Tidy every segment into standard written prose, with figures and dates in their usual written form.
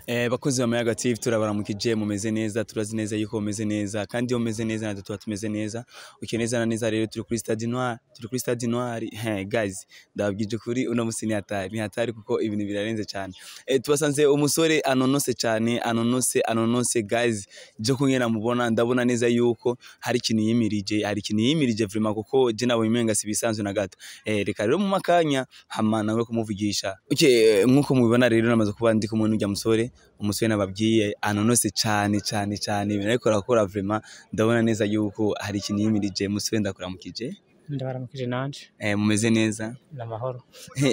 Bakozi ba Mayaga TV, turabaramukije. Mumeze neza? Turazi neza yuko mumeze neza, kandi iyo mumeze neza natwe tuba tumeze neza. Okay, neza na neza rero turi kuri Stade Noir, turi kuri Stade Noir. Hey, guys, ndababwije kuri uno musi ni hatari, ni hatari kuko ibintu birarenze cyane. Tubasanze umusore anonose cyane, anonose, anonose guys. Je kumwe mubona, ndabona neza yuko hari ikintu yimirije, hari ikintu yimirije vraiment, kuko je nabonye umenga si bisanzwe na gato. Reka rero mu makanya hama nawe kumuvugisha. Okay, nkuko mubibona rero namaze kuba ndi kumwe n'urya musore, umusore nababwiye anonose cyane cyane cyane. Ibintu ariko arakora vraiment, ndabona neza yuko hari ikintu yimirije. Musore, ndakuramukije. Ndabaramukije nanje. Mumeze neza? N'amahoro.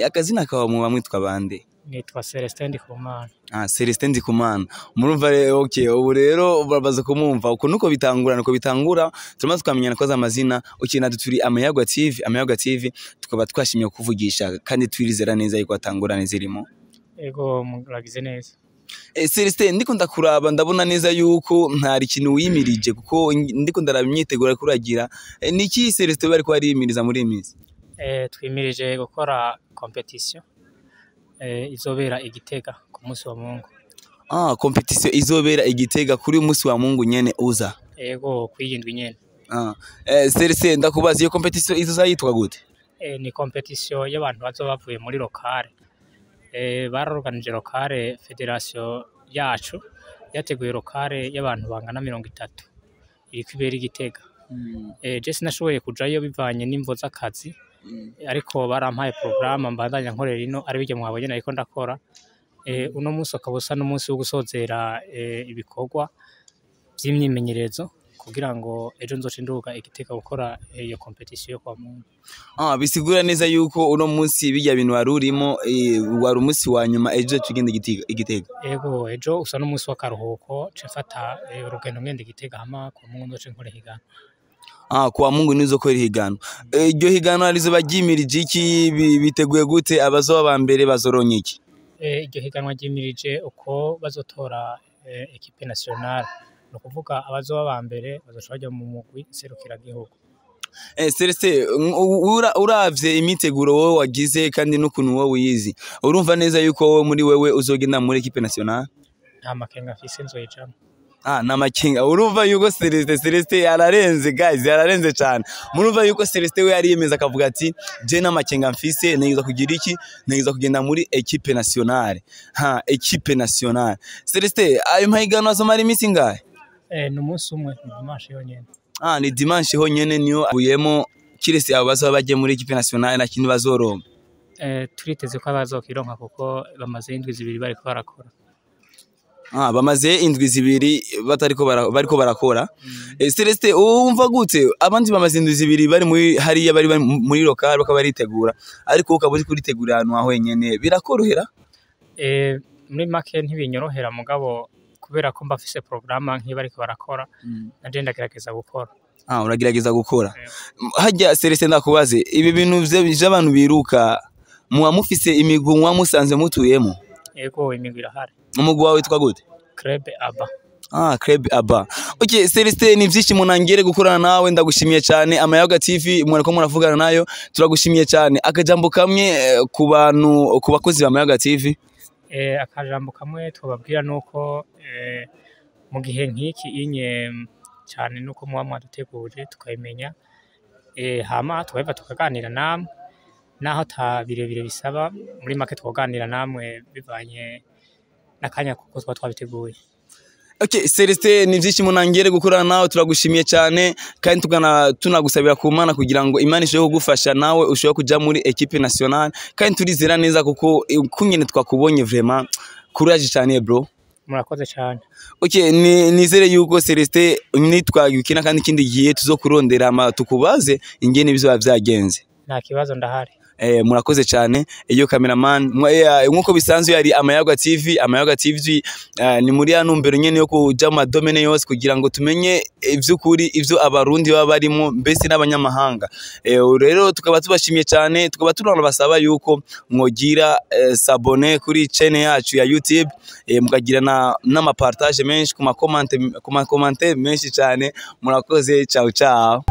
Akazina kawe muba mwitwa bande? Nitwa Celestin Ndikumana. Ah, Celestin Ndikumana. Murumva rero, okay, ubu rero barabaza kumumva. Uko nuko bitangura, nuko bitangura. Turamaze twamenyana koza amazina. Okay, natwe turi Amayaga TV, Amayaga TV tukaba twashimye kuvugisha kandi twirizera neza yuko atangurane zirimo. Ego, muragize neza. Celestin, ndiko ndakuraba ndabona neza yuko ntari ikintu wimirije, kuko ndiko ndaraba imyiteguro kuragira. Niki Celestin bari ko ariyimiriza muri iyi minsi? Twimirije gukora competition izobera i Gitega ku munsi wa Mungu. Ah, competition izobera i Gitega kuri uyu munsi wa Mungu nyene uza. Ego, kwiyindwi nyene. Ah, Celestin, ndakubaza, iyo competition izoza yitwa gute? Ni competition y'abantu bazoba bavuye muri locale. Baroroganije locale, fédération yacu yateguye locale y'abantu bangana 30, iriko ibera i Gitega. Je sinashoboye kujayo bivanye n'imvo z'akazi, ariko barampaye programme mbandanya nkorera ino, ari bijya mwabonye nariko ndakora. Uno munsi ukaba usa n'umunsi wo gusozera ibikorwa vy'imyimenyerezo kugira ngo ejo nzoce nduga i Gitega gukora iyo competition yo kwa Mungu. Ah, bisigura neza yuko uno munsi bijya bintu wari urimo wari umunsi wa nyuma, ejo tugenda i Gitega. Ego, ejo usa n'umunsi w'akaruhuko, nce mfata urugendo ngenda i Gitega, hama ku Mungu nzoce nkora ihiganwa. Ah, kuwa Mungu nizo ko higanwa. Iryo higanwa rizoba ryimirije iki? Biteguye gute? Abazoba ba mbere bazoronka iki? Iryo higanwa ryimirije uko bazotora équipe nationale, ni ukuvuga abazoba ba mbere bazoca baja mu mugwi nserukiragihugu. Celestin, uravye imiteguro wowe wagize kandi n'ukuntu wowe wiyizi, urumva neza yuko wowe muri wewe uzogenda muri équipe nationale? Nta makenga mfise, nzoyijamwo. Ah, namakinga. Urumva yuko Celestin ararenze guys, ararenze cyane. Murumva yuko Celestin we yariyemeza akavuga ati: "Je namakenga mfise, ntegeza kugira iki? Ntegeza kugenda muri équipe nationale." Ha, équipe nationale. Celestin, ayo mahiganwa azomara iminsi ingahe? Ni umunsi umwe, ni dimanche yonyene. Ah, ni dimanche honyene niyo avuyemo, kirese abo bazoba bagiye muri équipe nationale na kindi bazoronka. Turiteze ko abazokironka kuko bamaze indwi 2 bariko barakora. Ah, bamaze indwi 2 batariko bariko barakora. Celestin, wumva gute abandi bamaze indwi 2 bari muri hariya, bari muri local bakaba baritegura, ariko ukaba uri kuritegura ahantu aho wenyene, birakorohera? Muri make ntibinyorohera, mugabo kubera ko mba mfise programme nk'iyo bariko barakora, naje ndagerageza gukora. Ah, uragerageza gukora. Hajya Celestin, ndakubaze, ibi bintu vy'abantu biruka, muba mufise imigwi muba musanzwe mutuyemo? Ego, imigwi irahari. Umugwi wawe witwa gute? Club Aba. Ah, Club Aba. Okay, Celestin, ni ibyishimo nangere gukorana nawe, ndagushimiye cyane. Amayaga TV mwariko muravugana nayo, turagushimiye cyane. Akajambo kamwe ku bantu, ku bakozi ba Mayaga TV. Akajambo kamwe twababwira nuko mu gihe nk'iki inye cyane nuko muba mwaduteguje tukabimenya, hama tukahava tukaganira namwe, naho ata birebire bisaba, muri make twoganira namwe bivanye n'akanya kuko tuba twabiteguye. Okay, Celestin, ni ibyishimo nangere gukorana nawe, turagushimiye cyane kandi tugana tunagusabira ku Mana kugira ngo Imana ishobore kugufasha nawe ushobore kuja muri équipe nationale, kandi turizera neza kuko kunyene twakubonye, vraiment courage cyane bro. Murakoze cyane. Okay, nizere yuko Celestin nitwagikina kandi ikindi gihe tuzokurondera ama tukubaze ingene bizoba vyagenze. Nta kibazo, ndahari. Murakoze cyane. Iyo cameraman, nkuko bisanzwe yari Amayaga TV, Amayaga TV ni muri ya numbero nyene yo kuja mu ma domaines yose kugira ngo tumenye ivy'ukuri ivyo abarundi baba barimo, mbese n'abanyamahanga. Rero tukaba tubashimiye cyane, tukaba tunabasaba yuko mwogira s'abonner kuri chaîne yacu ya YouTube, mukagira na n'ama partage menshi, ku ma commentaires menshi cyane. Murakoze, ciao ciao.